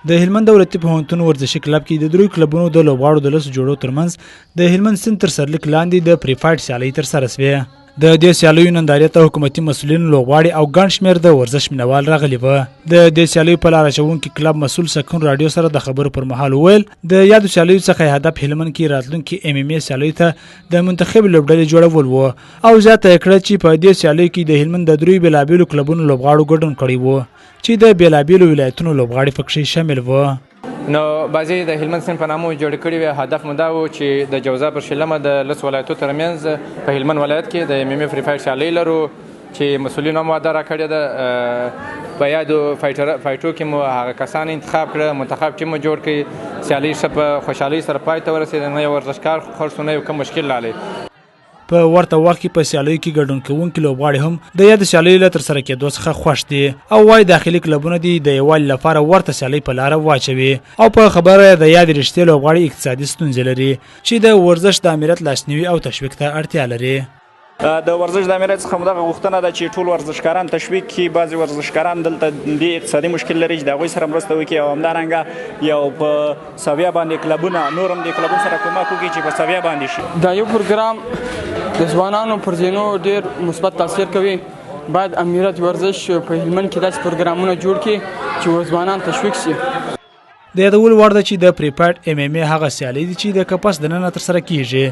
د هلمند دولتي پوهنتون ورزشي کلب کې د دریو کلبونو د لوبغاړو د 10 جوړو ترمنځ د هلمند سیند تر سرلیک لاندې د پریفایټ سیالۍ ترسره شوې. د دې سیالیو نندارې ته حکومتي مسؤلین، لوبغاړي او ګڼ شمېر د ورزش مینهوال راغلي وه. د دې سیالیو په لار اچوونکي کلب مسؤل سکون راډیو سره د خبرو پر مهال وویل، د یادو سیالیو څخه یې هدف هلمند کې راتلونکي ام ام ای سیالیو ته د منتخب لوبډلې جوړول وو او زیاته یې کړه چې په دې سیالیو کې د هلمند د دریو بېلابېلو کلبونو لوبغاړو ګډون کړی وو چې د بېلابېلو ولایتونو لوبغاړي پکښې شامل وو. نو بازی د هلمند سیند په نامه جوړ کړی وي. هدف مو دا و چې د جوزا پر 20مه د 10 ولایتو ترمنځ په هلمند ولایت کې د ام ام فری فایر سیالۍ لرو چې مسؤلینو هم وعده راکړې ده. په یادو فایټو کې مو هغه کسان انتخاب کړه، منتخب ټیم مو جوړ کړ. سیالۍ ښه په خوشحالۍ سره پای ته ورسېده، نه یو ورزشکار خوښ شو، نه یو کوم مشکل راغلی. په ورته وخت کې په سیالیو کې ګډون کوونکي لوبغاړي هم د یادو سیالیو له ترسره کېدو څخه خوښ دي او وايي داخلي کلبونه دي د یووالي لپاره ورته سیالۍ په لاره واچوي او په خبره د یادې رشتې لوبغاړي اقتصادي ستونزې لري چې د ورزش د آمریت لاسنیوي او تشویق ته اړتیا لري. د ورزش د آمریت څخه مو دغه غوښتنه ده چې ټول ورزشکاران تشویق کړي. بعضې ورزشکاران دلته دې اقتصادي مشکل لري چې د هغوی سره مرسته وکړي او همدارنګه یو په سویه باندې کلبونه نور هم د کلبونو سره کومک وکړي چې په سویه باندې شي. دا یو پروګرام د ځوانانو پر ذهنو ډیر مثبت تاثیر کوي. باید امیرت ورزش په هلمند کې داسې پروګرامونه جوړ کړي چې ځوانان تشویق شي. د یادولو وړ ده چې د پریپایډ ام ام ای هغه سیالۍ دي چې د کپس دننه ترسره کیږي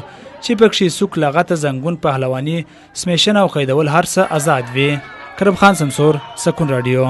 چې پکښې سوک، لغته، زنګون، پهلواني، سمیشن او قیدول هر څه ازاد وي. کرم خان سمسور، سکون راډیو.